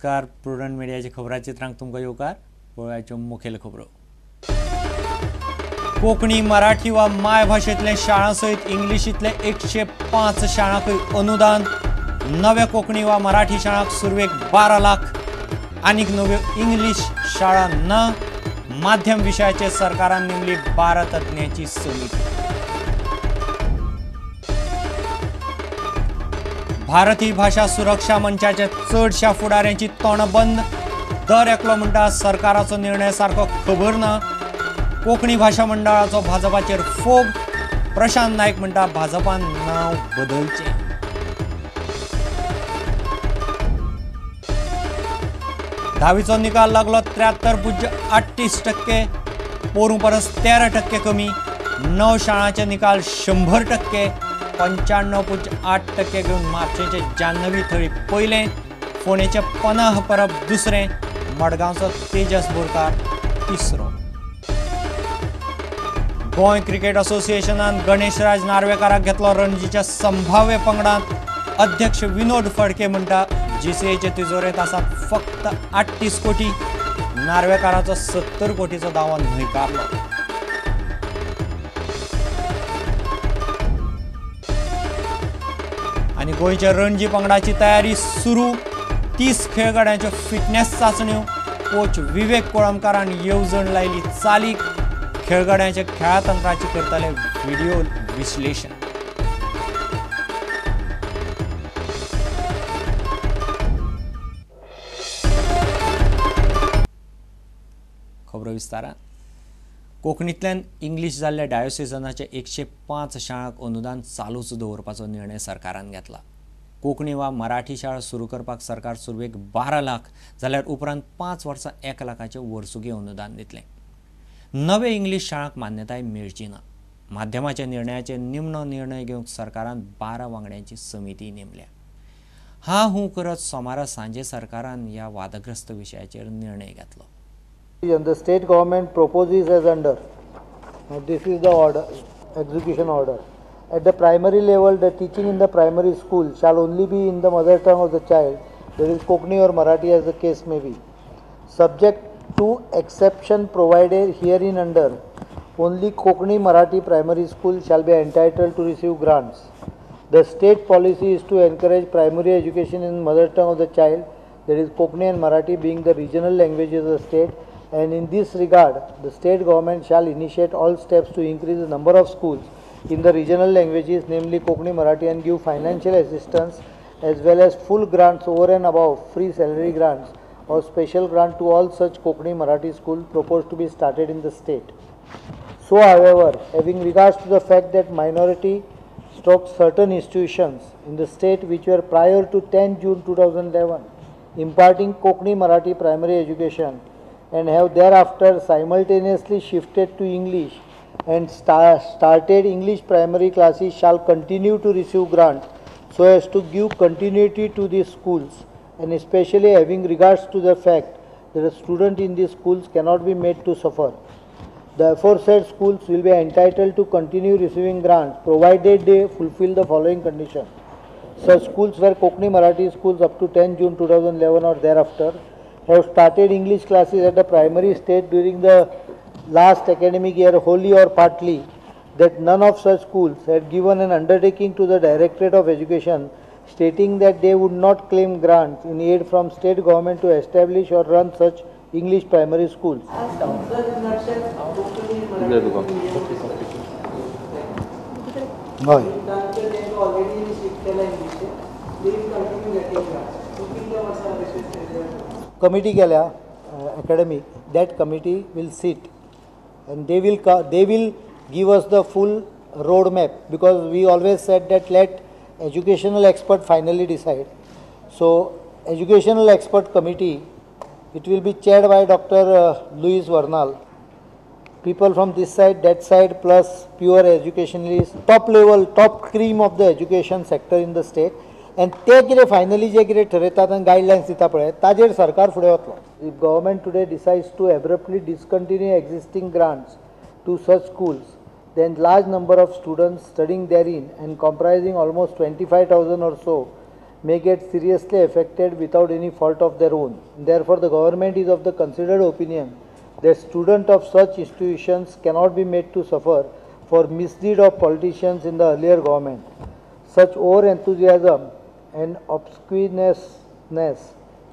नमस्कार. प्रुडंट मिडियाच्या खबराचित्रांक तुमकां येवकार. पळोवपाच्यो मुखेल खबरो. कोंकणी, मराठी वा मायभाशेंतले शाळां सयत इंग्लिशींतले 105 शाळांकूय अनुदान. नव्या कोंकणी वा मराठी शाळांक सुरवेक 12 लाख. आनीक नव्यो इंग्लीश शाळा ना. माध्यम विशयाचेर सरकारान नेमली 12 तज्ञांची समिती. भारतीय भाशा सुरक्षा मंचाच्या चडशा फुडाऱ्यांची तोंडां बंद. दर एकलो म्हणटा सरकाराचो निर्णय सारको खबर ना. कोंकणी भाशा मंडळाचो भाजपाचेर फोग. प्रशांत नायक म्हणटा भाजपान नांव बदलचें. धावीचो निकाल लागलो 73.38%, पोरूं परस 13% कमी. 9 शाळांचे निकाल 100%, 95.8% घेवन म्हापशेंचे जान्हवी थळी पयलें, फोंडेचे पनाह परब दुसरें, मडगांवचो तेजस बोरकार तिसरो. गोंय क्रिकेट असोसिएशनान गणेशराज नार्वेकाराक घेतलो रणजीच्या संभाव्य पंगडांत. अध्यक्ष विनोद फडके म्हणटा जीसीएचे तिजोरेंत आसात फक्त 38 कोटी. नार्वेकाराचो 70 कोटीचो दावो न्हयकारलो. आनी गोंयच्या रणजी पंगडाची तयारी सुरू. 30 खेळगड्यांच्यो फिटनेस चांचण्यो. कोच विवेक कोळंबकारान येवजण लायली चालीक. खेळगड्यांच्या खेळातंत्राची करतले व्हिडिओ विश्लेशण. खबरो विस्तारान. कोंकणींतल्यान इंग्लीश जाल्ल्या डायोसिजनाच्या 105 शाळांक अनुदान चालूच दवरपाचो निर्णय सरकारान घेतला. कोंकणी वा मराठी शाळा सुरू करपाक सरकार सुरवेक 12 लाख जाल्यार उपरांत 5 वर्सां 1 लाखाचें वर्सुकी अनुदान दितलें. नवे इंग्लीश शाळांक मान्यताय मेळची ना. माध्यमाच्या निर्णयाचेर निमणो निर्णय घेवंक सरकारान 12 वांगड्यांची समिती नेमल्या. हा हूं करत सोमारा सांजे सरकारान ह्या वादग्रस्त विशयाचेर निर्णय घेतलो. And the state government proposes as under. Now this is the order, execution order. At the primary level, the teaching in the primary school shall only be in the mother tongue of the child, that is Kokni or Marathi as the case may be. Subject to exception provided herein under, only Kokni Marathi primary school shall be entitled to receive grants. The state policy is to encourage primary education in mother tongue of the child, that is Kokni and Marathi being the regional languages of the state, and in this regard, the state government shall initiate all steps to increase the number of schools in the regional languages, namely Kokni, Marathi, and give financial assistance as well as full grants over and above free salary grants or special grant to all such Kokni, Marathi schools proposed to be started in the state. So, however, having regards to the fact that minority stroke certain institutions in the state which were prior to 10 June 2011 imparting Kokni, Marathi primary education and have thereafter simultaneously shifted to English and started English primary classes shall continue to receive grant so as to give continuity to these schools, and especially having regards to the fact that a student in these schools cannot be made to suffer. The aforesaid schools will be entitled to continue receiving grants provided they fulfill the following condition. Such schools were Kokni Marathi schools up to 10 June 2011 or thereafter have started English classes at the primary stage during the last academic year wholly or partly, that none of such schools had given an undertaking to the Directorate of Education stating that they would not claim grants in aid from state government to establish or run such English primary schools. Committee केल्या academic, that committee will sit and they will give us the full road map, because we always said that let educational expert finally decide. So educational expert committee, it will be chaired by Dr. Luis Vernal. People from this side, that side, plus pure educationalists, top level, top cream of the education sector in the state. And ते कितें finally जे कितें ठरयतात आनी guidelines दिता पळय ताजेर सरकार फुडें वतलो. If government today decides to abruptly discontinue existing grants to such schools, then large number of students studying therein and comprising almost 25,000 or so may get seriously affected without any fault of their own. Therefore, the government is of the considered opinion that students of such institutions cannot be made to suffer for misdeed of politicians in the earlier government. Such over-enthusiasm and obsequiousness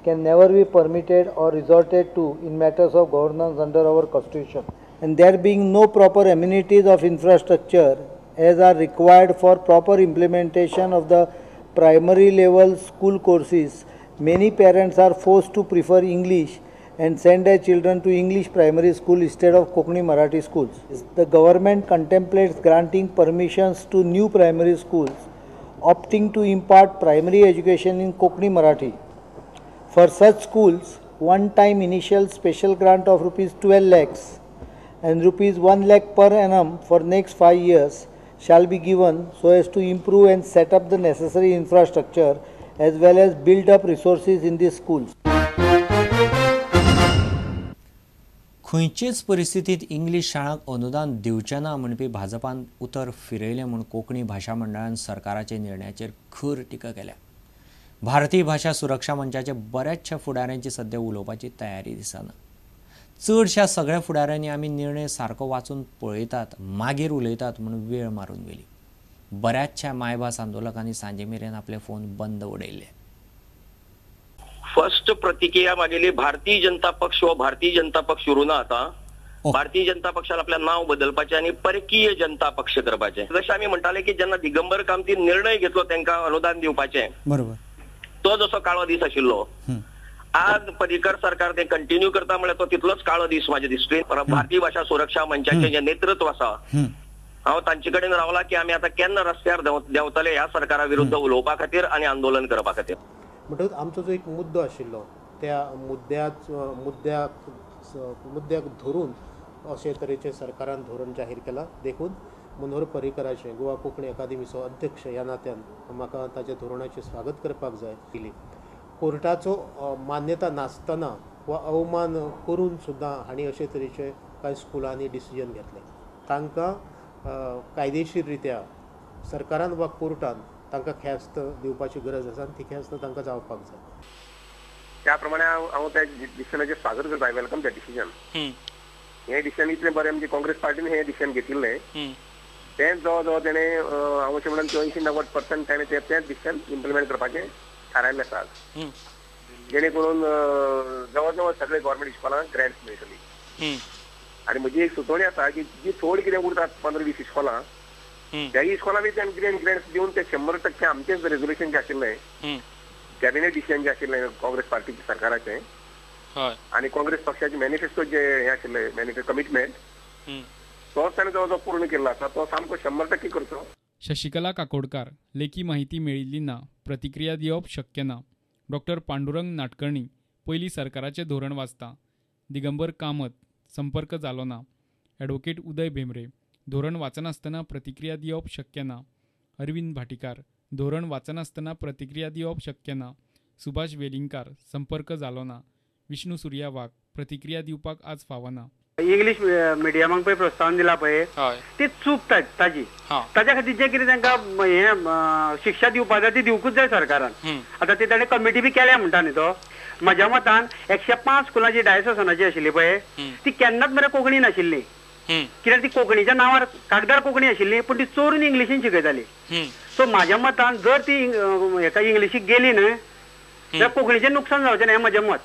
can never be permitted or resorted to in matters of governance under our constitution. And there being no proper amenities of infrastructure as are required for proper implementation of the primary level school courses, many parents are forced to prefer English and send their children to English primary school instead of Konkani Marathi schools. The government contemplates granting permissions to new primary schools opting to impart primary education in Konkani Marathi. For such schools, one-time initial special grant of rupees 12 lakhs and rupees 1 lakh per annum for next 5 years shall be given so as to improve and set up the necessary infrastructure as well as build up resources in these schools. खंयचेच परिस्थितीत English शाळांक अनुदान दिवचें ना म्हणपी भाजपान उतर फिरयलें म्हूण कोंकणी भाशा मंडळान सरकाराच्या निर्णयाचेर खर टिका केल्या. भारतीय भाशा सुरक्षा मंचाचे बऱ्याचशा फुडाऱ्यांची सद्या उलोवपाची तयारी दिसना. चडशा सगळ्या फुडाऱ्यांनी आमी निर्णय सारको वाचून पळयतात मागीर उलयतात म्हूण वेळ मारून गेली. बऱ्याचशा मायभास आंदोलकांनी सांजे मेरेन आपले फोन बंद उडयले. फर्स्ट प्रतिक्रिया मागेली भारतीय जनता पक्ष हो भारतीय जनता पक्ष उरूना आतां. भारतीय जनता पक्षान आपलें नांव बदलपाचें आनी परकीय जनता पक्ष करपाचें. जशें आमी म्हणटाले की जेन्ना दिगंबर कामतीन निर्णय घेतलो तांकां अनुदान दिवपाचें, बरोबर, तो जसो काळो दीस आशिल्लो, आज पर्रीकर सरकार ते कंटिन्यू करता म्हळ्यार तो तितलोच काळो दीस म्हाज्या दृश्टीन. भारतीय भाशा सुरक्षा मंचाचें जें नेतृत्व आसा, हांव तांचे कडेन रावला की आमी आतां केन्ना रस्त्यार देंवतले ह्या सरकारा विरुद्ध उलोवपा खातीर आनी आंदोलन करपा खातीर. म्हणटकच आमचो जो एक मुद्दो आशिल्लो त्या मुद्द्याक धरून अशे तरेचें सरकारान धोरण जाहीर केलां. देखून मनोहर पर्रीकराचें गोवा कोंकणी अकादेमीचो अध्यक्ष ह्या नात्यान म्हाका ताच्या धोरणाचें स्वागत करपाक जाय. कोर्टाचो मान्यता नासतना वा अवमान करून सुद्दां हांणी अशे तरेचे कांय स्कुलांनी डिसिजन घेतलें. तांकां कायदेशीर रित्या सरकारान वा कोर्टान तांकां ख्यास्त दिवपाची गरज आसा आनी ती ख्यास्त तांकां जावपाक जाय. त्या प्रमाणे हांव त्या डिसिजनाचें स्वागत करता. I welcome that decision. हें डिसिजन इतलें बरें म्हणजे काँग्रेस पार्टीन हें डिसिजन घेतिल्लें तें जवळ जवळ तेणें हांव अशें म्हणून 80-90% तेणें तेंच डिसिजन इम्प्लिमेंट करपाचें थारायल्लें आसा आज, जेणे करून जवळ जवळ सगळे गव्हर्मेंट इस्कॉलांक ग्रँट्स मेळटली. आनी म्हजी एक सुचोवणी आसा की जी थोडी कितें उरतात 15-20 इस्कॉलां, त्याही इस्कॉलांनी तांणी ग्रँट्स दिवन ते 100% आमचेच रेजोल्युशन जें आशिल्लें, कॅबिनेट डिसिजन जें आशिल्लें काँग्रेस पार्टीचें सरकाराचें आनी काँग्रेस पक्षाचे मॅनिफेस्टो जे हें आशिल्लें मॅनिफेस्टो कमिटमेंट, तोच ताणें जवळ जवळ पूर्ण केल्लो आसा, तो सामको 100% करचो. शशिकला काकोडकार, लेखी माहिती मेळिल्ली ना, प्रतिक्रिया दिवप शक्य ना. डॉक्टर पांडुरंग नाटकर्णी, पयलीं सरकाराचें धोरण वाचता. दिगंबर कामत, संपर्क जालो ना. ॲडव्होकेट उदय भेंब्रे, धोरण वाचनासतना प्रतिक्रिया दिवप शक्य ना. अरविंद भाटीकार, धोरण वाचनासतना प्रतिक्रिया दिवप शक्य ना. सुभाष वेलिंगकार, संपर्क जालो ना. विष्णू सुर्या वाघ, प्रतिक्रिया दिवपाक आज फावना. इंग्लीश मिडियमाक पळय प्रोत्साहन दिलां पळय ती चूक ताजी, ताज्या खातीर जें कितें तांकां हें शिक्षा दिवपा जाय ती दिवकूच जाय सरकारान. आतां ती ताणें कमिटी बी केल्या म्हणटा न्ही तो. म्हज्या मतान 105 स्कुलां जी डायसोसनाची आशिल्ली पळय ती केन्नाच मरे कोंकणी नाशिल्ली, कित्याक ती कोंकणीच्या नांवार कागदार कोंकणी आशिल्ली पूण ती चोरून इंग्लिशीन शिकयताली. सो म्हाज्या मतान जर ती हेका इंग्लिशीक गेली न्हय जाल्यार कोंकणीचें नुकसान जावचें न्हय हें म्हजें मत.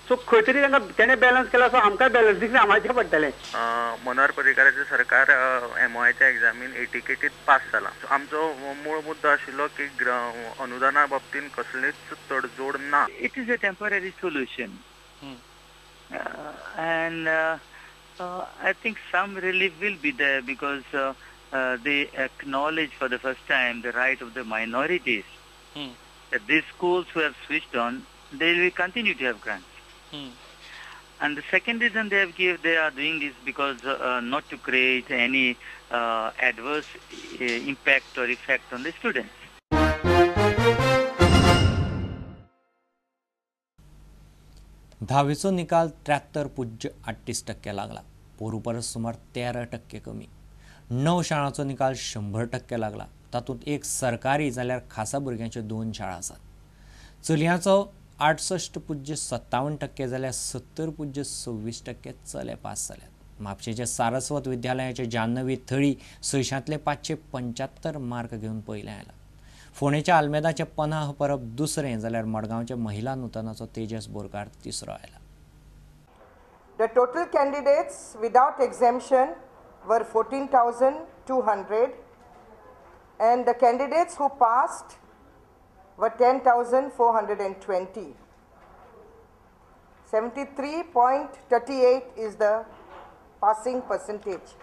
सो खंय तरी तांकां तेणें बॅलन्स केला, सो आमकां बॅलन्स सांबाळचें पडटलें. मनोहर पर्रीकाराचें सरकार एमओआयच्या एग्जामीन एटिकेटीत पास जालां. आमचो मूळ मुद्दो आशिल्लो की अनुदाना बाबतींत कसलीच तडजोड ना. It is a temporary solution and I think some relief will be there because they acknowledge for the first time the right of the minorities. That these schools who have switched on, they will continue to have grants. And the second reason they have give, they are doing this because not to create any adverse impact or effect on the students. धावेचो निकाल 73.38% लागला, पोरू परस सुमार 13% कमी. 9 शाळांचो निकाल 100% लागला, तातूंत एक सरकारी जाल्यार खासा भुरग्यांच्यो 2 शाळा आसात. चलयांचो 68.57% जाल्यार 70.26% चले पास जाल्यात. म्हापशेंच्या सारस्वत विद्यालयाचे जान्हवी थळी 600 575 मार्क घेवन पयलें आयला. फोंडेच्या आल्मेदाचे पनाह परब दुसरें जाल्यार मडगांवच्या महिला नूतनाचो तेजस बोरकार तिसरो आयला. The total candidates without exemption were 14,200 and the candidates who passed were 10,420. 73.38 is the passing percentage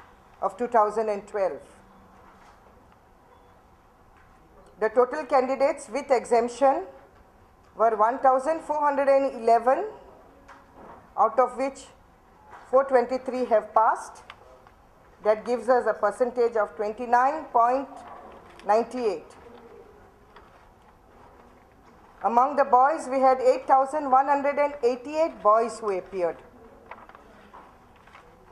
of 2012. The total candidates with exemption were 1,411, out of which 423 have passed. That gives us a percentage of 29.98. Among the boys, we had 8,188 boys who appeared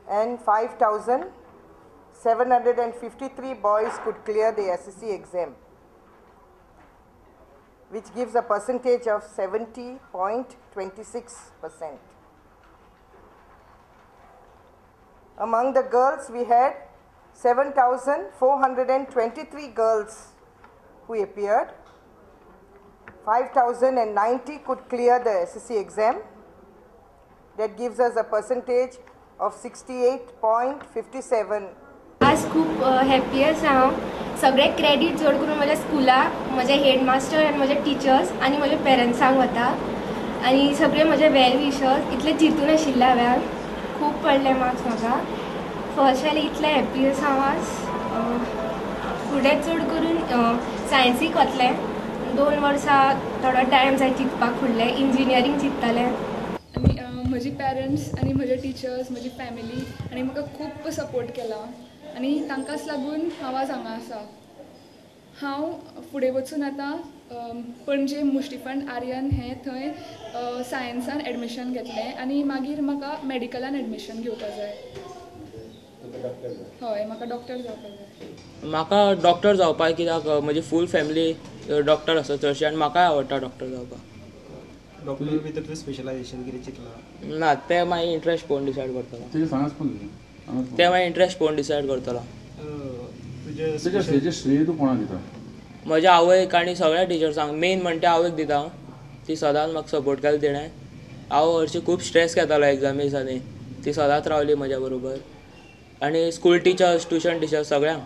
and 5,753 boys could clear the SSC exam, which gives a percentage of 70.26%. Among the girls, we had 7,423 girls who appeared. 5,090 could clear the SSC exam. That gives us a percentage of 68.57. आज खूप happy आसा हांव. सगळे credit चड करून म्हज्या स्कुलाक, म्हज्या हेडमास्टर आनी म्हज्या टिचर्स आनी म्हज्या पेरंट्सांक वता आनी सगळे म्हजे वेल विशर्स. इतले चिंतून आशिल्लें हांवें, खूब पडले मार्क्स म्हाका. फर्स्ट आयले इतलें हॅपी आसा हांव आज. फुडें चड करून सायन्सीक वतलें. 2 वर्सां थोडो टायम जाय चिंतपाक, फुडलें इंजिनियरींग चिंततालें. आनी म्हजी पेरंट्स आनी म्हजे टिचर्स, म्हजी फॅमिली आनी म्हाका खूब सपोर्ट केला आनी तांकांच लागून हांव आज हांगा आसा. हांव फुडें वचून आतां पणजे मुष्टिफंड आर्यन हें थंय सायन्सान एडमिशन घेतलें आनी मागीर म्हाका मॅडिकलान एडमिशन घेवपाक जाय. हय, म्हाका डॉक्टर जावपाक जाय. म्हाका डॉक्टर जावपाक कित्याक म्हजी फूल फॅमिली डॉक्टर आसा चडशी आनी म्हाकाय आवडटा डॉक्टर जावपाक. डॉक्टर भितर तुवें स्पेशलायझेशन कितें चिंतलां? ना, तें मागीर इंट्रस्ट पळोवन डिसायड करतलो. तें मागीर इंट्रस्ट पळोवन डिसायड करतलो. तुजें श्रेय तूं कोणाक दिता? म्हज्या आवयक आनी सगळ्या टिचर्सांक. मेन म्हणटा आवयक दिता हांव, ती सदांच म्हाका सपोर्ट केलो तिणें. हांव हरशीं खूब स्ट्रेस घेतालो एग्जामी दिसांनी, ती सदांच रावली म्हज्या बरोबर. आनी स्कूल टिचर्स, ट्युशन टिचर्स सगळ्यांक.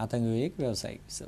आतां घेवया एक वेवसायीक विसव.